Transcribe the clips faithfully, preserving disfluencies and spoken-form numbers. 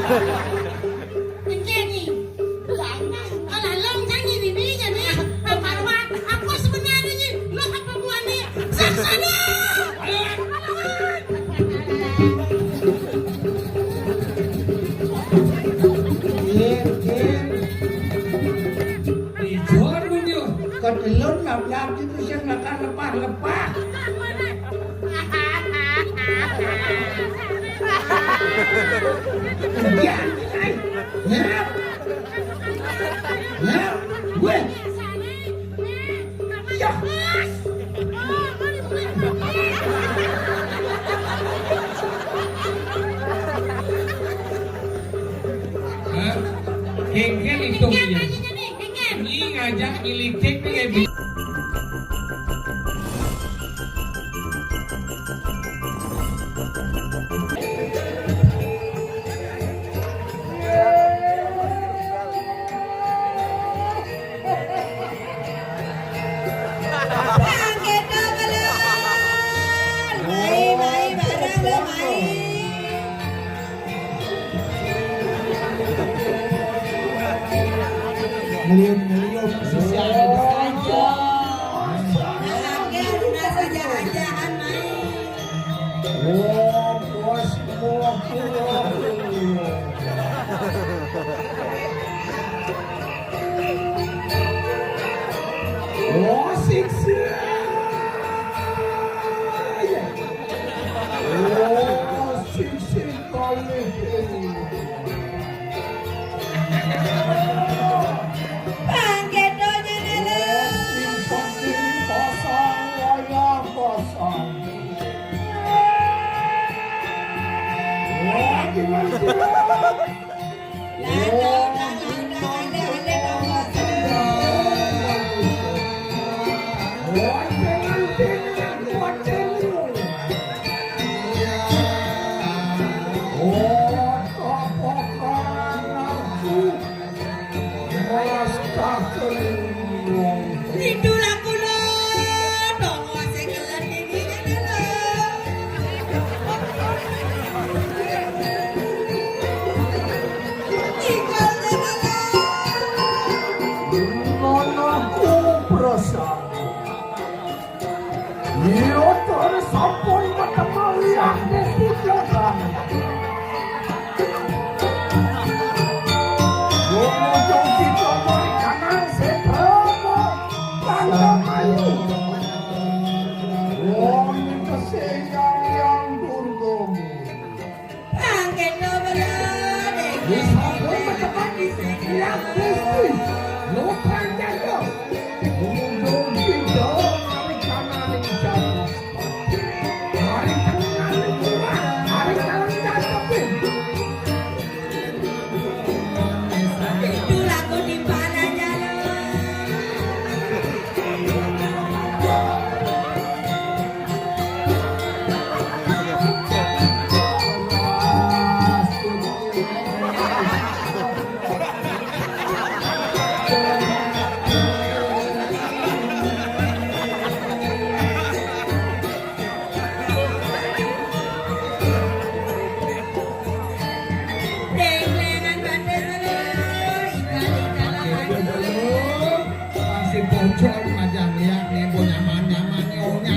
Engke ni. Alah, long jani ni, ni jani. Apa ruan? Apa sebenarnya ni? Lo apa buat ni? Saksana! Alah, alah, alah. Iya, iya. Dijor mun yo. Kedelon nabrak itu sing makan lepah-lepah. Ya, ay. Ya. Ya. Weh. Ya. Hah? Kengken itu dia. Ini ngajak ngilitik nih, Ebi. Bang, gitu belum? Mai, mai, bareng lo, mai. Ngelium-ngelium sisi ada saja. Nah, oke, udah saja-ajahan, mai. Oh, bos, bos, bos. Oh, siksi. Oh, siksi kali ini. Bang, gitu aja dulu. Oh, simpati kosong, wayang kosong. Wah, gimana sih? Itulah kula, donga sing kelen iki, ngene lho. Tinggal ngene lho. Ngono ku perasaan. Iya, terus sampun ketemu liang di Sidoarjo. Wong ujung kita mari kanan setromo tangga mayu. Wong kesehatan yang durgomu. Bang, kena berat. Wis sampun metekan di sini ya, Gusti. Lo panjang lo. Ujung kita mari kanan jauh. Mari kanan murah, mari kanan jauh. Itu lagu di mana jalan? Masih bocor aja nih ya, nih, bu, nyaman-nyaman, nyaunya.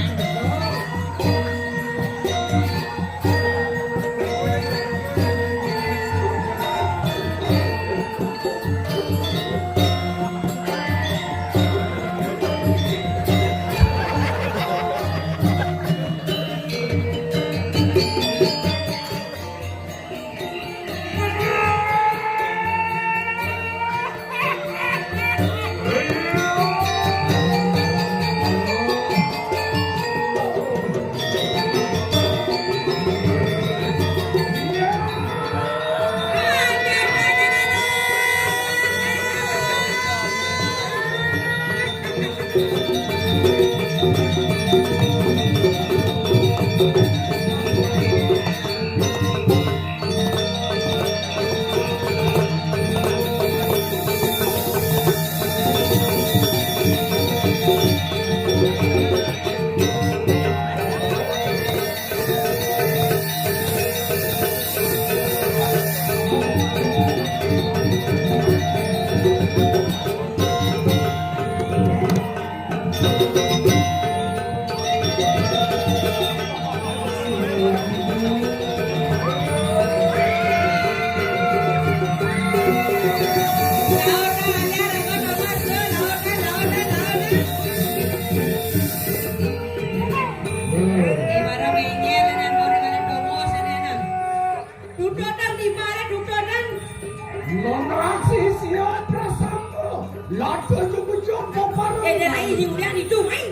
Nonrak sisia prasangka, lata jukujung paparan. Eh, dia lain, dia udah hidung, ai.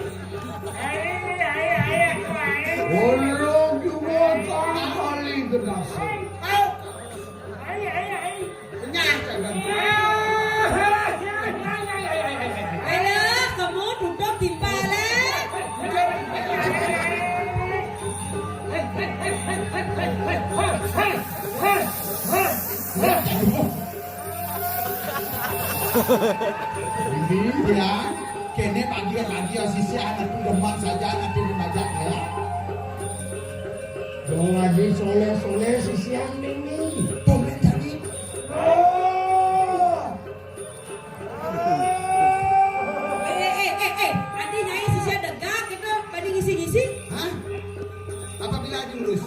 Ai, ai, ai, aku ai. Orang juga kang kali gedasa. Ai, ai, ai. Kenyang, kan? Alah, kamu duduk di balik. Ini ya, kene pagi-pagi sisia anak demen saja anak demen aja ya. Dong lagi soleh-soleh sisia ini. Tuh, tadi. Oh. Eh, eh, eh, eh, eh. Adi nyai sisia degak gitu, pada ngisi-ngisi. Hah? Apabila lagi lurus.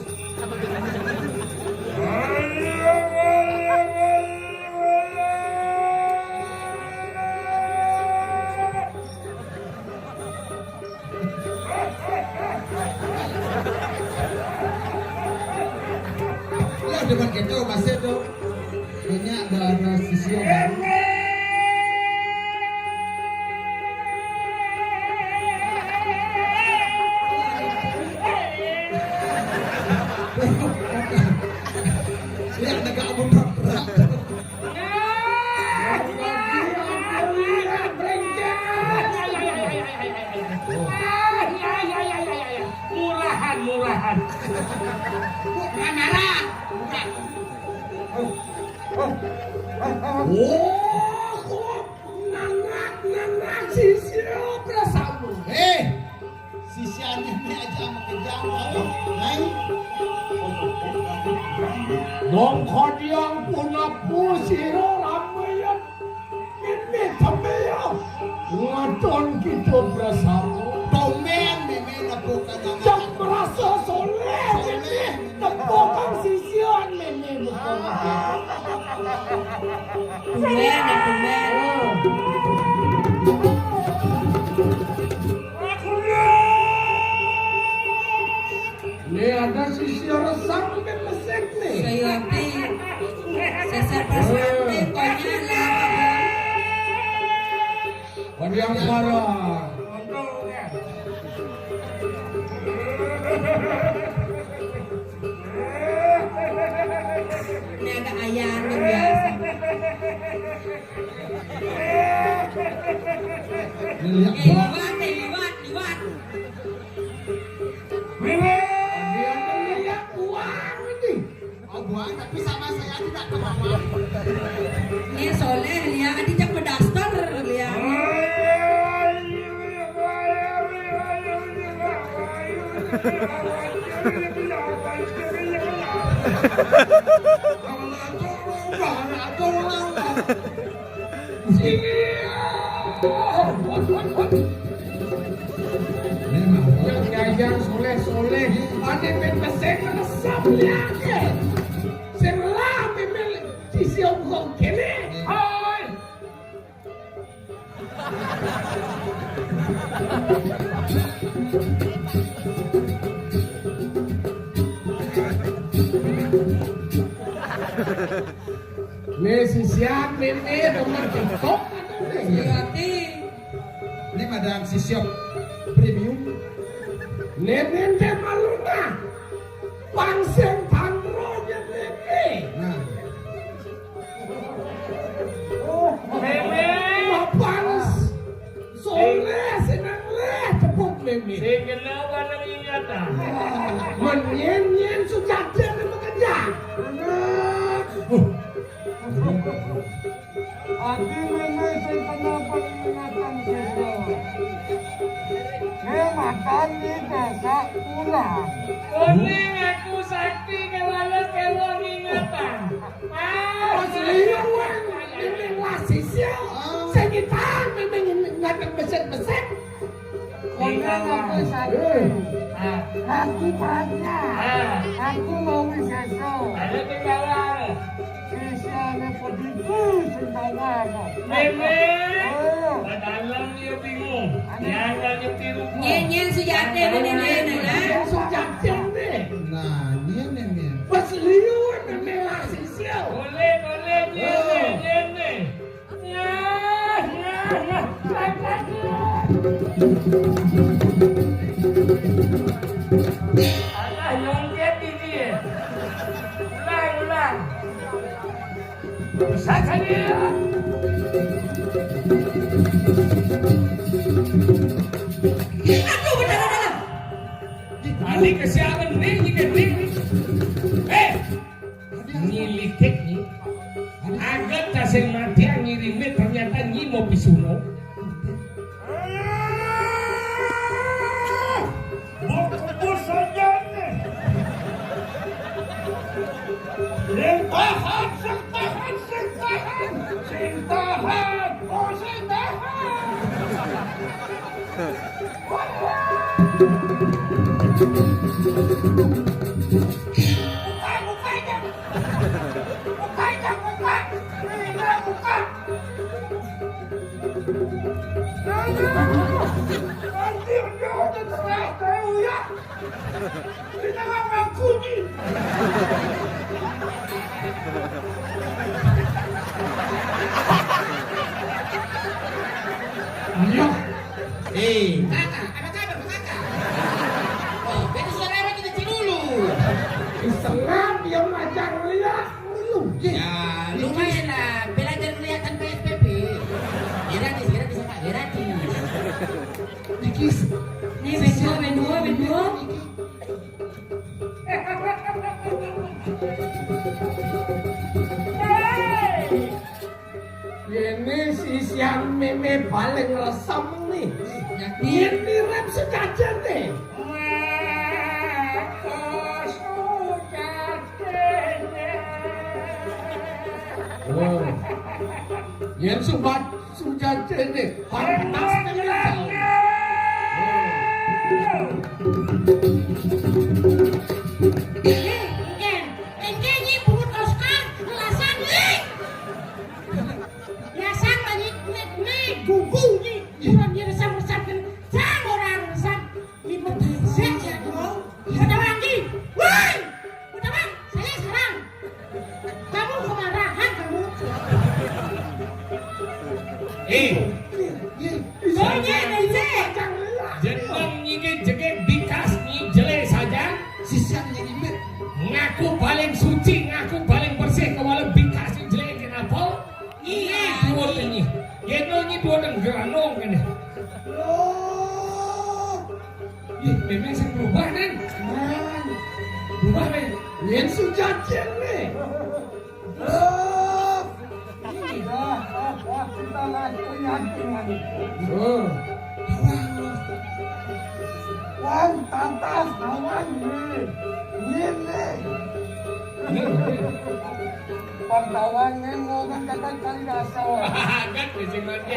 Ya, depan kita masih tuh. Ini ada, ada sisia baru. Ya, ada kamu berat. Murahan, murahan. Bukan marah. Bukan. Oh, oh, oh, oh. Wah, kok nganak-nganak sisia prasangka. Eh, sisia ini aja sama kejam, ayo, naik. Dong kodiang puna pusiro rameyan. Mimi tamiya. Ngadon kita bersama. Tomen, mimi nepukan anak. Cak merasa soleh, mimi nepukan sisian, mimi nepukan. Tumen, ya, tumen. Ini ada sisia resah mungkin mesek nih. Saya ati. Sisia pas ati, pokoknya lah. Ada yang parah. Ini ada ayam yang biasa. Ini lihat, eh, liwat, eh, liwat, liwat. Dia lihat buang ini. Oh, buang, tapi sama saya tidak kemauan. Ini soleh, lihat, dijak berdaster, lihat. Memang. Yang diajar soleh-soleh, ada pepesek resep liake. Sing lah pepel sisi omong kene. Hai. Nih, sisian, nih, nih, teman TikTok, nih. Iya, Ti. Ini madang sisiok premium. Nih, nih, nih, malu, nah. Pangsen tandro, nih, nih, nih. Nah. Meme. Mapan soleh, senang leh, tepuk meme. Sing kena warna ingatan. Menyen-nyen sujatin sama kerja. Anak. Ati meme sing kena peringatan sesuk. Sing makan di desa pulang. Kuning aku sakti kelala kelong ingatan. Ah, asli, wong. Meme lah sisya. Sing kita meme ngadeg besek-besek. Kono aku sakti. Ah. Aku banyak. Ah. Aku mau wiseso. Ada tinggalan. Sisiane pediku sing tau ngano. Meme. Oh. Kadalem dia bingung. Dia hanya tiru. Nyen-nyen sujate mene nyen, nah. Nyen sujate ne. Nah, nyen, nyen, nyen. Pas liu meme lah sisya. Boleh, boleh, boleh. Oh. Alah, nyongket iki. Ulang, ulang. Sakit ya. Aduh, bener, bener. Tadi kesiangan nih, ini nih. Eh, nyi likik nih. Agat kasih mati yang ngirimnya ternyata nyi mau pisuno. Mau kebus aja nih. Sing tahan, sing tahan, sing tahan, sing tahan. Oh, sing tahan. Buka, buka aja. Buka aja, buka. Buka, buka. Anjir, dia udah cerai, tahu ya? Kita nggak ngaku nih. Iya. Eh, kakak, apa kabar kakak? Oh, beta sudah lewat di dulu. Islam yang macam lihat dulu. Ya, lumayan lah. Belajar kelihatan P S B B. Gratis, gratis apa? Gratis. Dikis. Nih, berdua, berdua, berdua. Ini si Siang Meme paling resem nih. Ini rap sejajar nih. Oh. Yang subat sujajar nih. Pantas nih. Oh. Engke, engke nyi pungut Oscar, ngelasan nyi. Ngelasan nyi, nyi, nyi, gugu nyi. Bukan nyi resam-resam, sang orang resam. Nyi betisik ya, tuh. Nyi betawang nyi. Woi, betawang, saya serang. Kamu kemarahan kamu. Eh. Bonya, Nyi. Jeneng nyinge jege bikas nyi jele saja. Sisian nyinge. Ngaku paling suci, ngaku paling bersih, kewala bikas nyi jele kenapa? Iya, dua tenyi. Yeno nyi dua tenggeranong kene. Oh. Ih, memang sing berubah, Nen. Nah. Berubah, men. Yen sujajen, men. Oh. Wah, wah, wah, kita lagi yakin lagi. Oh. Wah, tantas, awan, men. Ini. Ini. Pantawan, men, mau kan kata kali dasar. Agak, sing mati.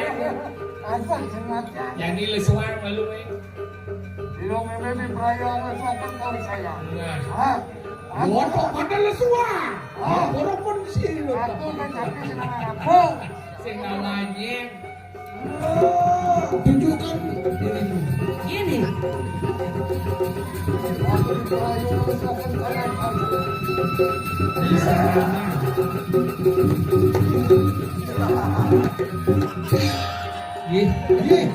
Agak, sing mati. Jadi lesuang malu, men. Ilong meme di perayaan suatu kali saya. Nah. Hah? Waduh, pada lesuan. Ah. Walaupun sih lo. Aku kan tapi senang aku. Sing namanya. Tunjukkan dirimu. Ini. Aku di perayaan suatu kali. Ih, ih, ih,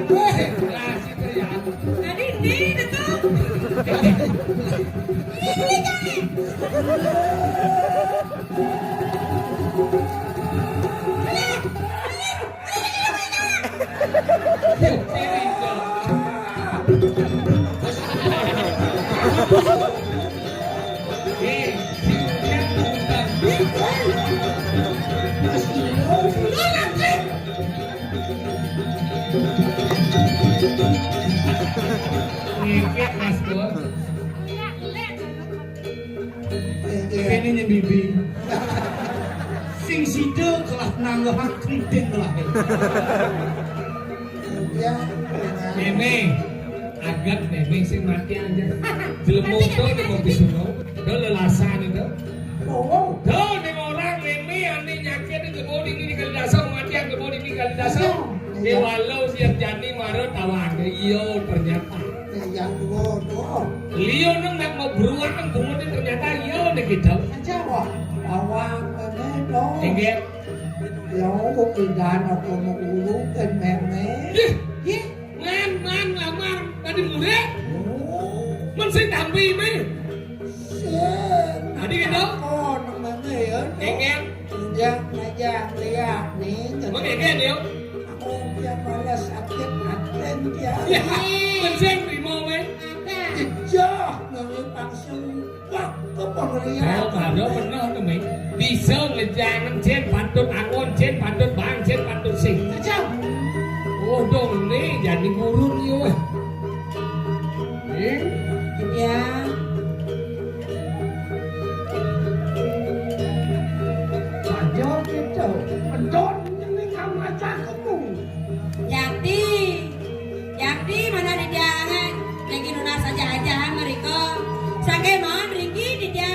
weh, kasih teriak. Tadi ini itu. Ini tadi. Ngikit, Mas Bos. Kene nyembibi. Sing sida kelah nangguhang kriting kelah. Meme, agak meme sing mati aja. Jelema to ning kopi suno, do lelasan itu. Oh. Do ning orang meme ane nyakit jelema di ini kali dasar mati jelema di ini kali dasar. Iya. Dewalo siap jani maro tawang. Iya, ternyata. Yang dua, dua. Liyo nang nak mau beruang nang bungut ternyata iya nih gitu. Aja wah, awang meme dong. Inggih. Ya, aku pindahan aku mau ulu ke meme. Ih, Murid. Oh. Men sing tampi mé. Sing. Tadi gitu. Oh, namanya ya. Engel. Ngajak, ngajak, lihat nih. Mengengel ya. Aku dia malah sakit hati dia. Ya, men sing trimo mé. Iya, nggak pangsil. Wah, kok pengerian. Ayo, baru pernah tuh, Ming. Bisa ngejangan jin patut angon, jin patut bang, jin patut sing. Kacau. Oh, dong, nih, jadi guru nih, weh. Nih. Ya. Aja gitu. Pedon ini kamu aja kamu. Yakti, Yakti mana di dia? Lagi nunas aja-ajahan mereka. Saké mawon riki di dia.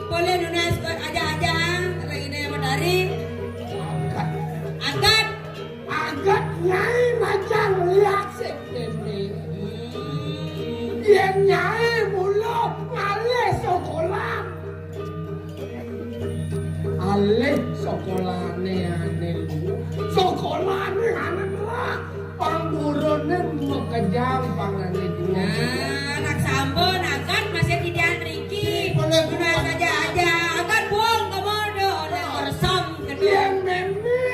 Boleh nunas buat aja-ajahan. Lagi ini yang menarik. Angkat. Angkat. Angkat Nyai Majang lihat sik kene. Yen Nyai mula ngalih sekolah. Alih sekolahane ane lu. Sekolahane ane lah. Pangurune makejang pangane dua. Nah, anak sampun, akan masih tidak riki. Boleh. Guna saja aja, akan buang komodo, oleh bersam kedua. Yen meme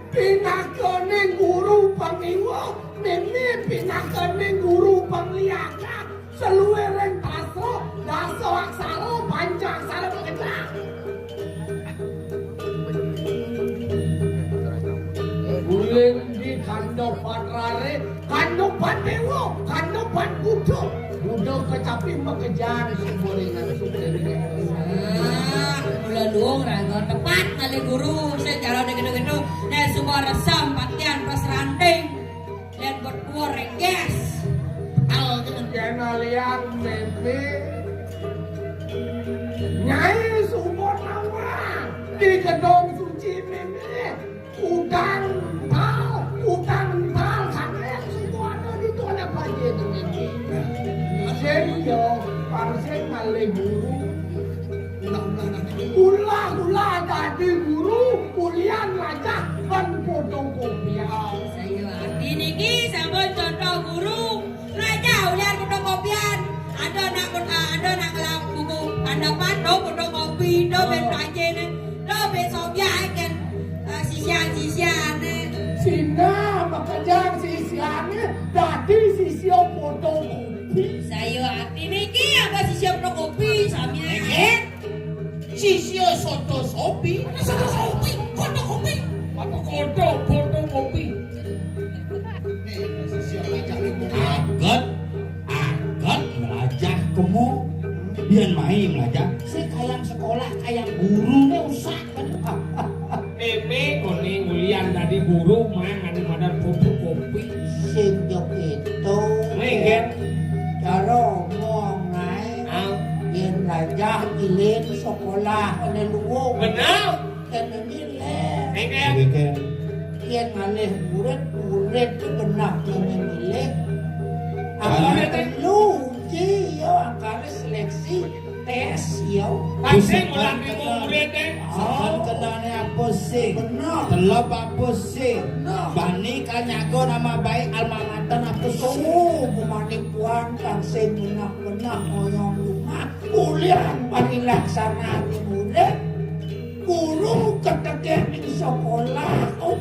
pinakane guru pangiwa, meme pinakane guru pangliaga. Seluwiring tasra, dasa aksara, panca aksara makejang. Guling di kandopan rare, kandopan dewa, kandopan kuda. Kuda kecapi makejang sumber ingat sumber. Ah, mula luwung rangga tepat kali guru, sing carane gitu-gitu. Nek sumber resam patian pas ranting. Dan berdua reges. Al kena liang meme. Nyai Subonawa di gedung suci meme. Udang tal, udang tal, sampai Subono di tuan apa aja itu meme. Sing yo, parsing malih guru. Ulah-ulah dadi guru, ulian lajah ben fotokopian. Saya arti niki sampun contoh guru. Lajah ulian fotokopian. Ada nak pun ada nak ngelap buku pandapan do fotokopi do ben pelajaran do ben sobiaken sisian-sisiane. Sina makejang sisiane dadi sisia fotokopi. Saya arti niki apa sisia fotokopi sami. Sisia soto sopi. Soto sopi, foto kopi. Apa foto, foto kopi? Nih, sisia aja nih. Aget, aget, melajah kemu. Biar main melajah. Si kayang sekolah, kayang guru nih usah. Meme kone ulian dadi guru mang adi madan foto kopi. Sing yo gitu. Menggen. Cara omong ae. Ah. Yen lajah iling sekolah ane luwung. Bener. Kene milih. Engke. Yen ngalih murid, murid ku genah kene milih. Angkare telu, uji yo, angkare seleksi, tes yo. Kan sing ulang limo murid e. Saben kenane apa sih? Bener. Telep apa sih? Bener. Bani kanyaga nama baik alma mater apa sih? Oh, pemane puan kang sing genah-genah oyong rumah. Ulian parilaksanaane murid, guru ketekeh ning sekolah. Oh,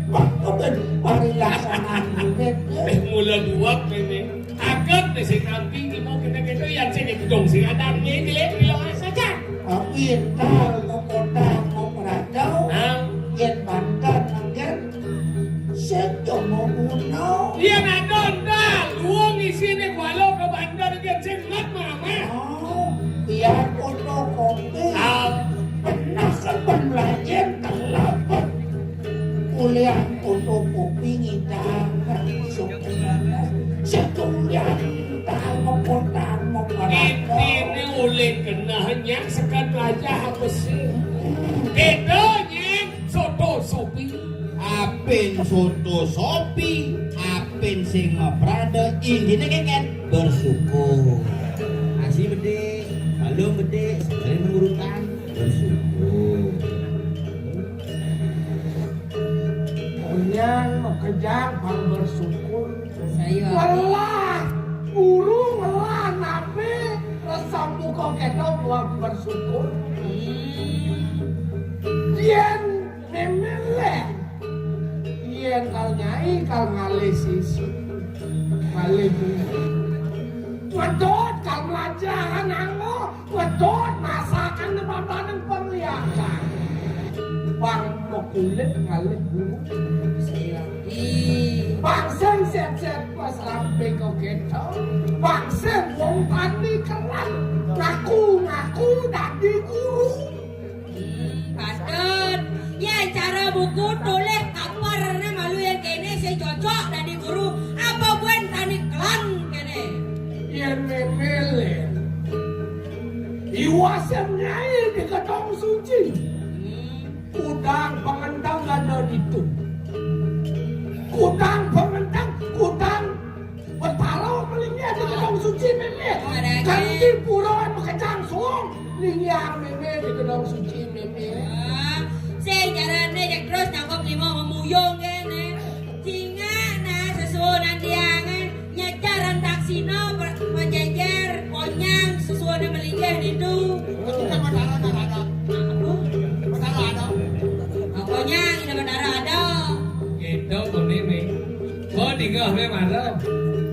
wah, keben parilaksanaane murid. Eh, mula duwek meme. Aget nih sing nampi ngimo kene-kene yan sing gedong sing adan ngene lek bilang saja. Tapi entar mau kota mau perantau. Nah. Yen banten manggen. Sing yo mau guna. Iya, nadon dah. Luwung isine kuala ke bandar ke sing ngat mama. Oh, biar fotokopi. Ah. Pernah kan pembelajar terlambat. Kuliah fotokopi ngidang. Sing kuliah ngidang, mau kota, mau perantau. Intine oleh kenah nyang sekat lajah apa sih? Beda nyang. Soto sopi. Apin soto sopi, apin sing maprada, intine kengken bersyukur. Nasi bedik, balung bedik, sebenarnya mengurutan bersyukur. Kenyang, kejang, baru bersyukur. Saya. Lelah. Kok kéto gua bersyukur. Hmm. Yén mémé lén. Yén kal nyai kal ngalih sisi. Ngalih bumbu. Wedot kal melajahan anggo. Wedot masakan di papaning pengliakan. Bang makulit ngalih bumbu. Ih. Bang sing sét-sét pas rampé kok kéto. Bang sing wong tani kereng. Ngaku-ngaku dadi guru. Hmm, patut. Ya, cara buku tulis kaperné malu yang kéné sing cocok dadi guru. Apa buin tani kelang kéné? Yén mémé lén. Iwasan nyai di Gedong Suci. Hmm. Kudang pangenteng ada ditu. Kudang pangenteng, kudang Betara malinggih di Gedong Suci mémé. Ada lagi. Kanti pura makejang suung. Linggih mémé di Gedong Suci mémé. Ah, sing carané jak terus nangkep lima mamuyung kéné. Cingak nah sesuunan tiangé nyejar rendak sina per-, pajejer konyang sesuunan malinggih ditu. Betara ada. Apa? Betara ada. Ah, konyang, ina betara ada. Kéto koné, Mé. Kok dingeh mé mara.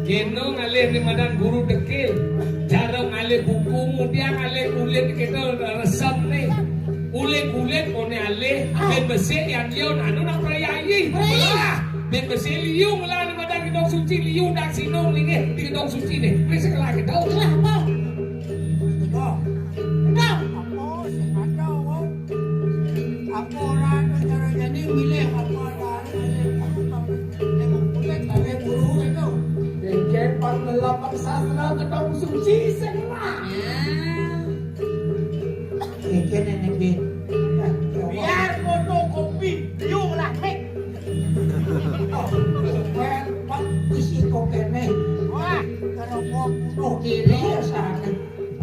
Kéno ngalih né madan guru dekil. Cara ngalih buku, mudian ngalih kulit kéto resemné. Kulit-kulit koné alih, bén besik yan liu anu nak prayayi. Prayayi. Belah, bén besik liu ngelah né madan Gedong Suci, liu dang sino linggih di Gedong Suci né. Wis sekelah kéto. Sekelah apa? Betul. Betul. Apa? Sing ada, wong. Apa ora ada cara jani milih apa ada milih apa, milih kulit, milih guru itu. Dikit pang lelapang sastra Gedong Suci sing lah. Ya. Dikit ini, Bi. Biar fotokopi, you lah, Mik. Oh, pen, Pak, isi kok kéné. Wah, kalau mau bunuh diri ya sana.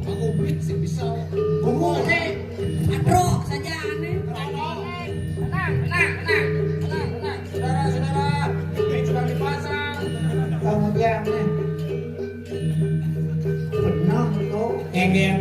Aku mik sing bisa. Ngomongé. Adrok saja ané. Tenang, tenang, tenang. Tenang, tenang. Saudara-saudara, ini sudah dipasang. Kemudian nih. Benar to. Éngkén.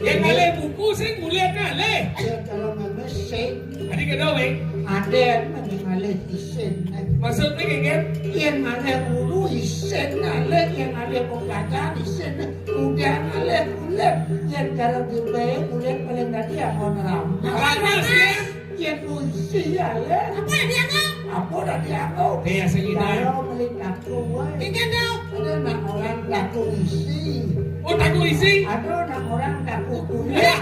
Yén ngalih buku sing kulit ngalih. Ya, kalau ngalih sing. Adi kéto, Wé. Adén mending ngalih isin. Maksudné, Éngkén? Yén ngalih bulu isin ngalih, yén ngalih pembacaan isin, udah ngalih kulit. Yén cara dibaé kulit paling dadi anggon ramas. Ramas, ya. Yén puisi ngalih. Apa dianggo? Apa dah dianggo? Iya, sing ina. Kalau meli daku, wé. Éngkén to. Ada nak orang daku isi. Oh, daku isi? Ada nak orang daku kulit.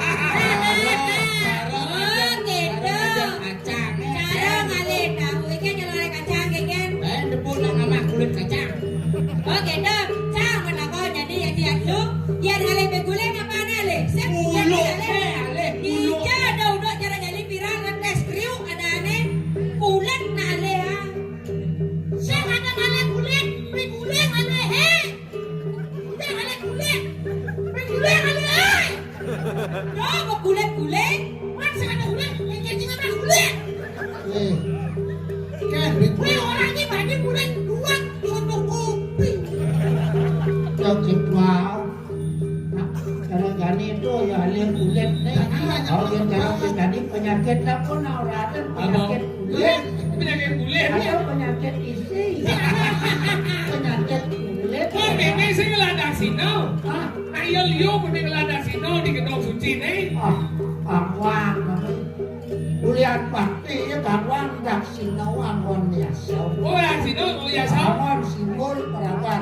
Oh, gitu. Kacang. Cara ngalih daku. Éngkén cara ngalih kacang, éngkén. Eh, debut nak mamah kulit kacang. Oh, gitu. Cang, menako jadi yang dia dulu. Dia ngalih beguling apa ngalih? Sip, dia ngalih. Bulu. Ija ada udah cara ngalih pirang, ngetes kriuk, ada ané. Kulit ngalih, ah. Sing ada ngalih kulit, beli kulit ngalih, hé. Udah ngalih kulit, beli kulit ngalih, hé. Yo, mau kulit-kulit. Wan sing ada kulit, yang jadi apa kulit? Eh. Kan, wé, orang ini banyak kulit, dua, fotokopi. Yo, gitu. Nah, cara jani itu ya alih kulit nih. Kalau yang cara jani penyakit apa, nah, orang ada penyakit kulit. Penyakit kulit. Ada penyakit isi. Penyakit kulit. Kok mémé sing ngelah dang sino? Hah? Nah, iya liu mémé ngelah dang sino di Gedong Suci nih. Ah, Bang Wan, Bang. Ulian bakti ya, Bang Wan, dang sino anggon yasa. Oh, dang sino, oh, yasa. Anggon simbol perawan.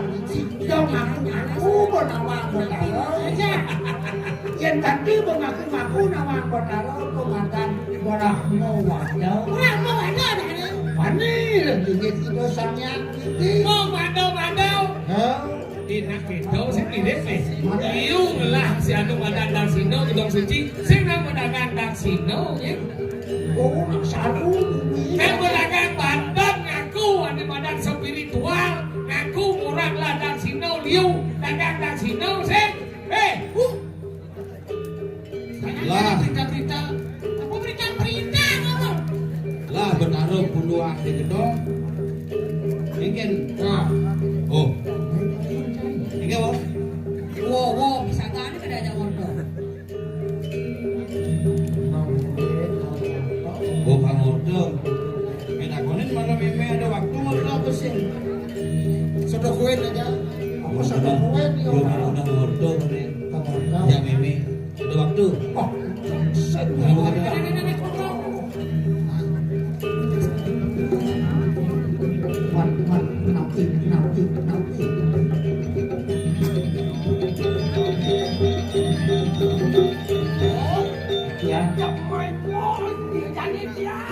Yo ngaku-ngaku pun nawang Betara. Yén tadi pun ngaku-ngaku nawang Betara, pun madan Brahma Wada. Brahma Wada, dah. Wani, lagi gitu, Sang Hyang Widi. Oh, Wada, Wada. Hah? Enak gitu, sing mirip nih. Liu ngelah si anu madan dang sino, Gedong Suci. Sing nang madan dang sino, ya. Oh, nak saru. Kan pedagang banten ngaku, ada badan spiritual, ngaku murah lah dang sino, liu, dagang dang sino, sing. Hei, uh. Lah. Berita-berita. Apa berita-berita, ngomong? Lah, Betara puluhan di Gedong. Mungkin. Nah. Oh. Mungkin, oh. Wo, wo, bisa tanya kada ada order. Oh, Kang Orto. Mén akonin malam ini ada waktu ngobrol apa sih? Sudah kuen aja. Apa sudah kuen ya? Yo, udah ngobrol nih. Kang Orto. Ya, Mimi. Ada waktu. Oh, saya ada. Man, man, napi, napi, napi. Ya.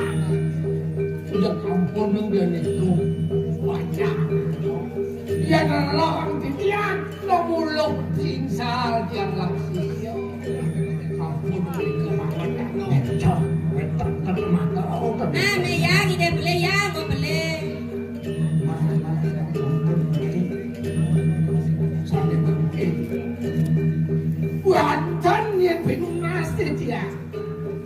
Ya ampun, nang dia niku. Wajah. Dia nolong titiang, lo muluk singsal tiang laksio. Ampun, niku mawon. Encok, wetek, mata, oh, Nah, nih ya, kita beli ya, mau beli. Wonten yen pinunas titiang.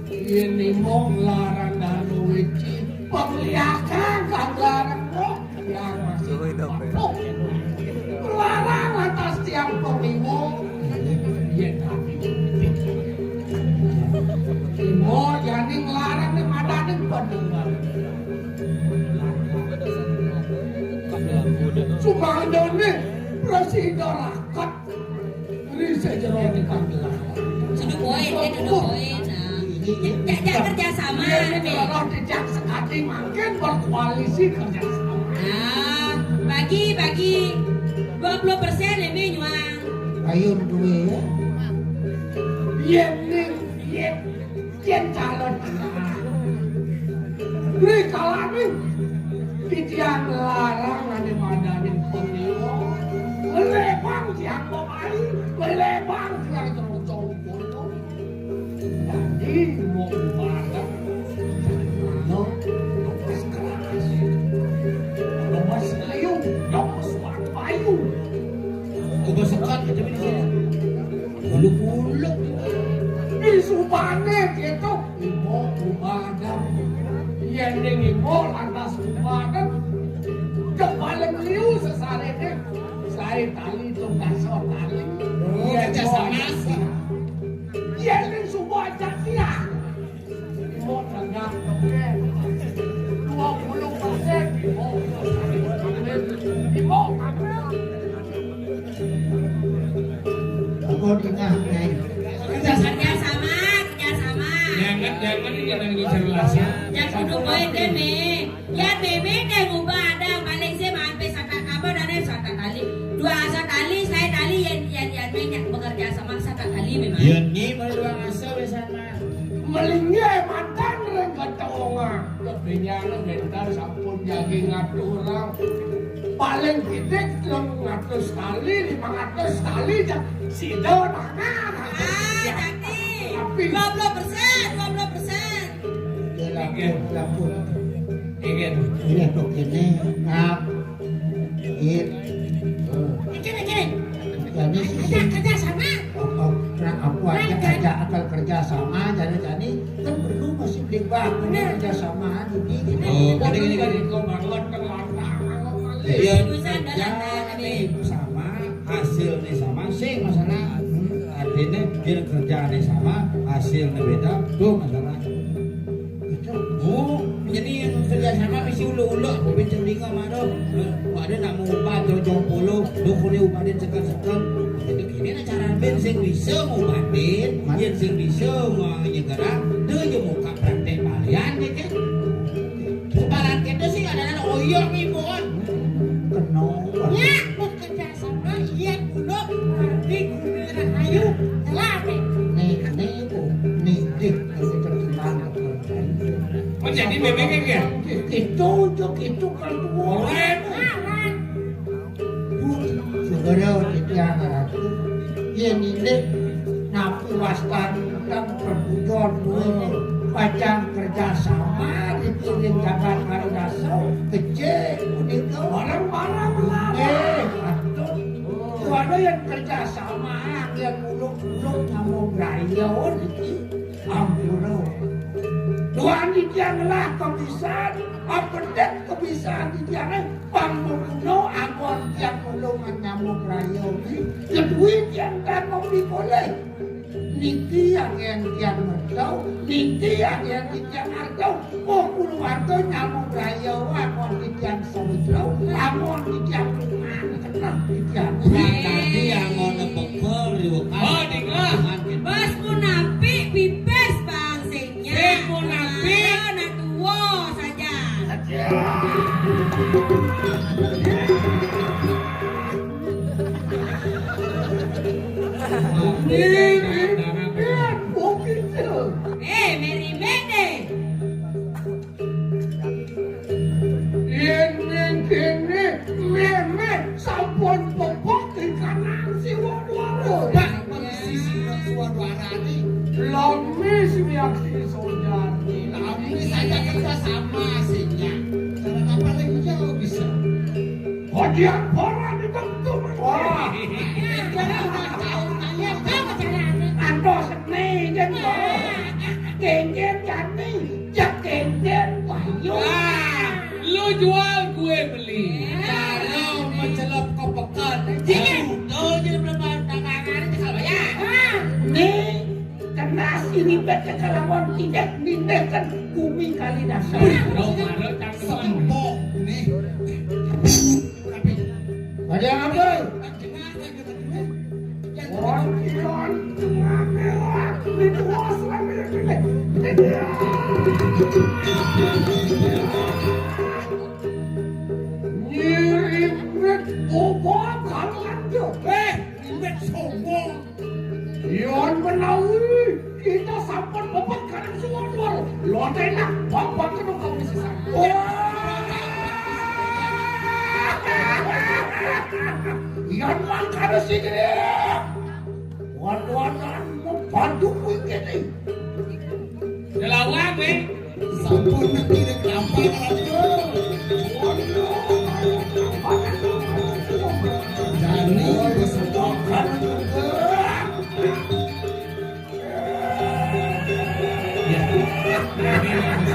Yen mung larang dano wiji, pengliakan kang larang roh, yang masih Suwi dong, Pe. Larang atas tiang pengiwo, yen tapi. Imo janing larang ning madaning pendengar. Sumandone prasida raket. Ri sejeroning panggilan. Duduk poin, eh, duduk poin. Nah. Jak, jak kerja sama, nih. Kalau dijak sekali mungkin berkoalisi kerja sama. Nah, bagi, bagi. Dua puluh persen lebih nyuang. Ayo, duwe ya. Yen ning, yen Yen calon anak. Rikalaning titiang larang ane madaning pengiwa. Melebang tiang pemain, melebang tiang terocong. Jadi mau bareng. Lemes keras. Lemes kayu, lemes payu. Coba sekat aja ini. Uluk-uluk. Di subane gitu. Ibu, ibu ada. Yen ning ibu lantas ibu ada. Kepala liu sesarene. Saya tali tugas tali. Oh, kerja sama. Yen ning subuh aja siang. Ibu tengah. Dua puluh persen. Ibu. Ibu. Aku dingah, Nyai. Kerja sama, kerja sama. Jangan, jangan ini yang bicara rasa. Ya, kudu poin deh, Mi. Ya, Mi, Mi, deh, ngubah ada. Paling sih mampir satu kabar dan satu kali. Dua asa tali, saya tali, yang, yang, yang, yang bekerja sama satu kali memang. Ya, ini mau dua asa, wis sama. Melingge mantan ring ketonga. Kebenyane bentar sampun jagi ngatur. Paling pitik telung atus kali, limang atus kali, ja-, sida mangan. Ah, jadi. Tapi dua puluh persen, dua puluh persen. Ya, lapor, lapor. Ingin. Iya, kok ini. Nah, iya. Ini, ini. Jadi, kerja, kerja sama. Oh, oh, nah, aku aja kerja, akal kerja sama, jadi, jadi, kan perlu masih beli bak, kerja sama, jadi, gitu. Oh, gini, gini, gini. Iya, kerja nih sama, hasilnya sama, sing masalah. Hmm, artinya, dia kerjanya sama, hasilnya beda, tuh masalah. Oh, jadi yang kerja sama mesti uluk-uluk, aku pincang tinggal mah tu. Ada nak mau ubah jauh-jauh puluh, tu kuli ubah dia sekat-sekat. Jadi ini nak cara ben sing bisa ngubatin, yen sing bisa nyegerang, tu je muka praktek balian je kan. Sebaran kita sih ada nak oyok ni bukan. Kenapa? Ya, bekerja sama, iya, uluk, nanti guna ayu, jelas ni. Ni, ni, ni, ni, ni. Oh, jadi memangnya kan? Itu, itu, itu kan tuh. Orang. Segera titiang ratu. Yen indik napi wastan kang perbujon duwene pacang kerja sama dikirim jagat karo daso kecil punika. Bareng-bareng lah. Eh, patut. Tuana yang kerja sama, yang uluk-uluk kamu gaya niki. Ampura. Tuan titiang ngelah kebisan, apedet kebisan titiange, pang mengguno anggon tiang ulung nyamuk raya niki, kedue tiang kang ngombi poleh. Niki yang yang tiang mertau, niki yang yang tiang artau. Itu nyamuk rayawa kon titiang samudra, lamun titiang kuman keneh titiang. Nah, tadi yang ngono bekel di wekas. Oh, dinglah. Bos munafik pipis bangsingnya. Si munafik. Ayo, nak tuwo saja. Ini, ini, ini, ini. Eh, meri mende. Yén ning kéné mémé sampun pepok ing kanan siwa dwara. Pak, sisi siwa dwarane. Lami sing yakin sojati. Lami saya kerja sama sihnya. Cara apa lagi ya bisa? Hadiah orang itu tuh. Wah. Jangan udah tahu nanya apa caranya. Antos nih, jen. Kéngkén jani, cék kéngkén payu. Wah, lu jual gue beli. Kalau mencelop kopekan, betul jadi belum tangannya cekal bayar. Nih, kena siribet kekalawan tidak nindahkan bumi kali dasar. Lo maro cang sempok nih. Tapi ada apa? Ngirit obat kalanjo. Eh, ngirit sombong. Yon menawi kita sampun bebek kadang suwon-suwon. Lotenak bapak kena kami sesat. Wah. Yan mangkana sing. Wan-wanan membantu kuwi kene. Delawan, weh. Sampun nanti dek gampang aja. Jani besedokan juga.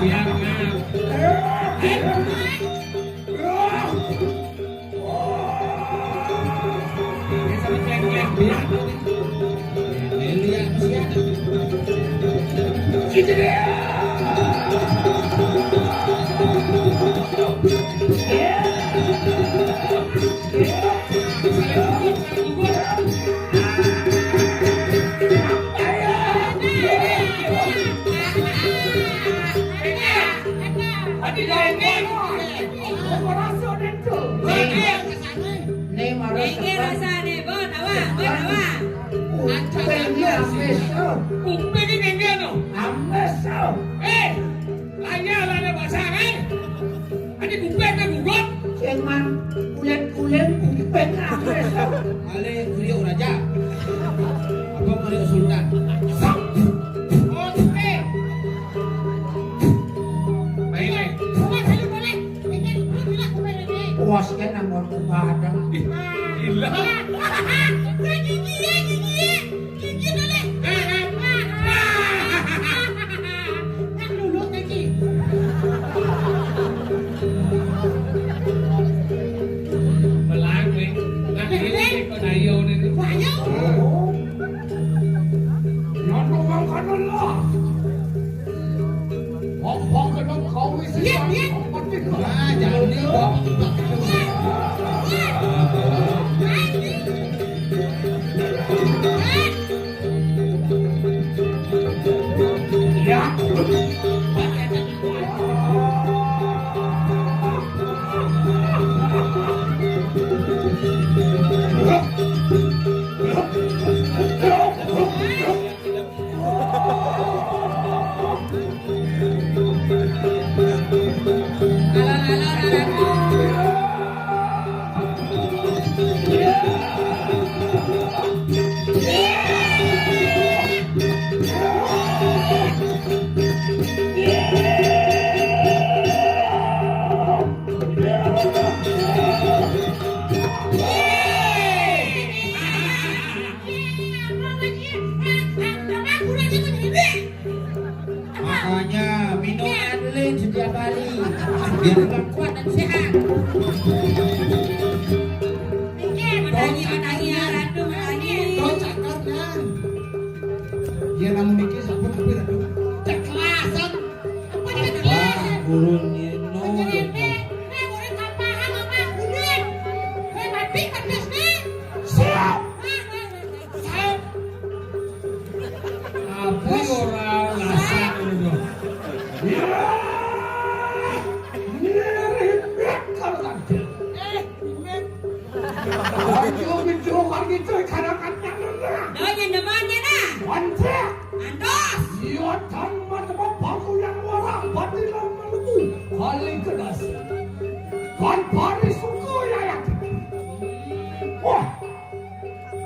Ya. Ini yang siap, Mas. Eh, eh, eh. Ning marang. Nggih, rasane, Bon. Awak, Bon, awak. Kuping amis, oh. Kuping iki nggih, no. Amis, oh. Eh, laya, laya basah, eh. Ane kuping nang gugut. Sing man kulit-kulit kuping amis, oh. Ale kuliuk raja. Apa kuliuk sultan? Sok. Oke. Baik, baik. Boleh, boleh, boleh. Puas kan nang ngomong bahasa. Gila. Gigi ya, gigi ya. Gigi boleh. Nak lulus lagi. Belang, nih. Nak ini, nih, kok ayo, nih. Ayo. Nyoto mangkana lah. Wong-wong kena kawis. Iya, iya. Wah, jangan nih, wong. Ya. Makanya minum Adlin setiap hari biar tambah kuat dan sehat. Menangi, menangi, ya, Ratu, menangi. Dia namun mikir sampun hampir, aduh. Cek kelasan. Apa dia kelas? Wah, gurun. Yo, bejo kali itu kanakan nyanana. Dah, nyan demen nyan, nah. Antek. Antos. Iya, tan mata bapak yang warah, batilang melebu. Kali kedas. Kan pari suku ya, ya. Wah.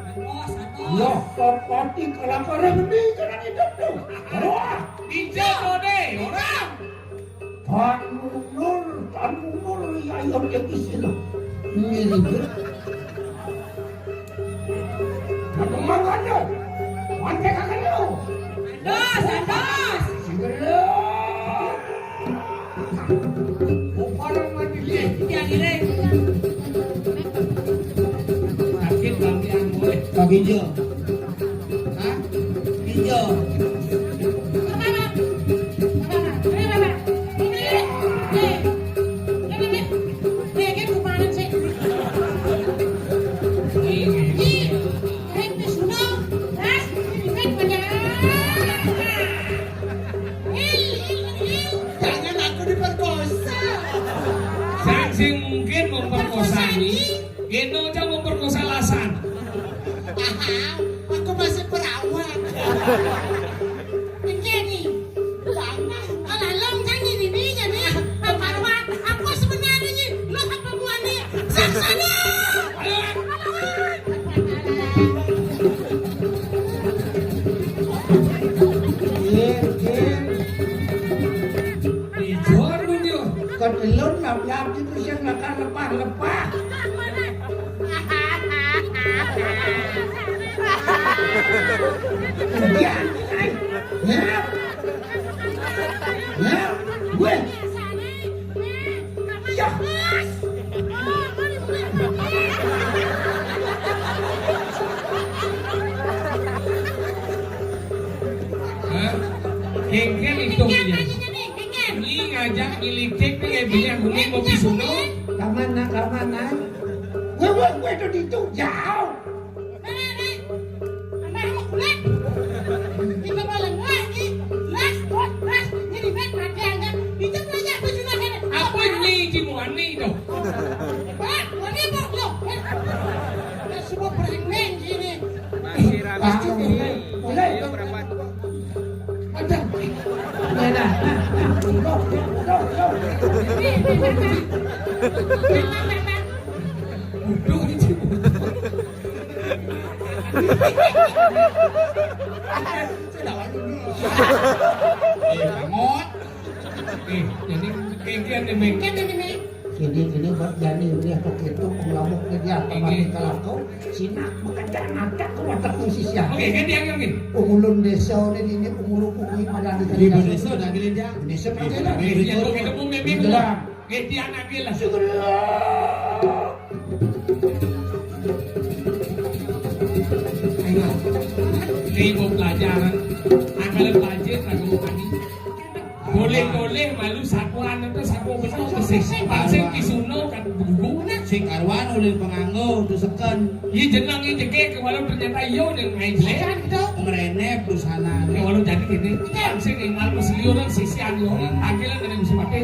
Antos, antos. Wah, kapati kalakara gede kan hidup tuh. Wah. Dijak kode, orang. Tan mundur, tan mundur, ya, ya, dia di sini. Ini dia. Apa makanya? Mantek akan lu. Dos, dos. Segera. Bukan mati. Iya, iya, iya. Sakit bagi anggur. Bagi dia. Hah? Iya. Jangan aku diperkosa. Sing mungkin memperkosa ini, Geno aja memperkosa lasan. Aha, aku masih perawan. Ini nih. Jangan. Kalau long kan ini nih, jadi apa ruan? Aku sebenarnya nih, lo apa buahnya? Saksana. Ayo. Iya, iya. Ijor mun yo. Kedelon nabrak itu sing makan lepah-lepah. Iya, ay. Ya. Ya. Weh. Ya. Hah? Kengkeng itu ya. Ini ngajak ngilicik nih, ya, bini aku nih mau pisuno. Ka mana, ka mana? Weh, weh, weh, itu di itu jauh. Apa ini, Cimuani, tuh? Pak, ini, Pak, loh. Semua bereneng sini. Masih rame. Mulai. Ayo, berempat. Ada. Nah, nah, nah, nah. Go, go, go, go. Duduk ini. Eh, Mamot. Eh, jadi kengkeng nih, Meng. Kengkeng nih, Meng. Kini, kini buat Jani ini apa gitu, pengelamuk nih dia, kembali ke laku, sinak, bekerja, ngajak ke watak musisi ya. Oke, ganti yang, yang ini. Pengulun desa ini, ini pengurus pengurus pada di Di tadi. Indonesia udah gini dia. Indonesia Di pakai dah. Indonesia. Iya, oke, ketemu Memi. Udah. Ganti anak dia lah. Segera. Ayo. Ini mau pelajaran. Akal pelajar, lagu mandi. Boleh-boleh malu sakuan itu saku bener tuh sih. Pancing pisuno kan buku. Sing karuan ulin penganggo tuseken. Iya jeneng ini jeke ke walau ternyata iya yang main jelek. Merenep busana. Ya walau jadi gini. Pancing yang malu seliuran sisian yo. Panggilan dari musim apa?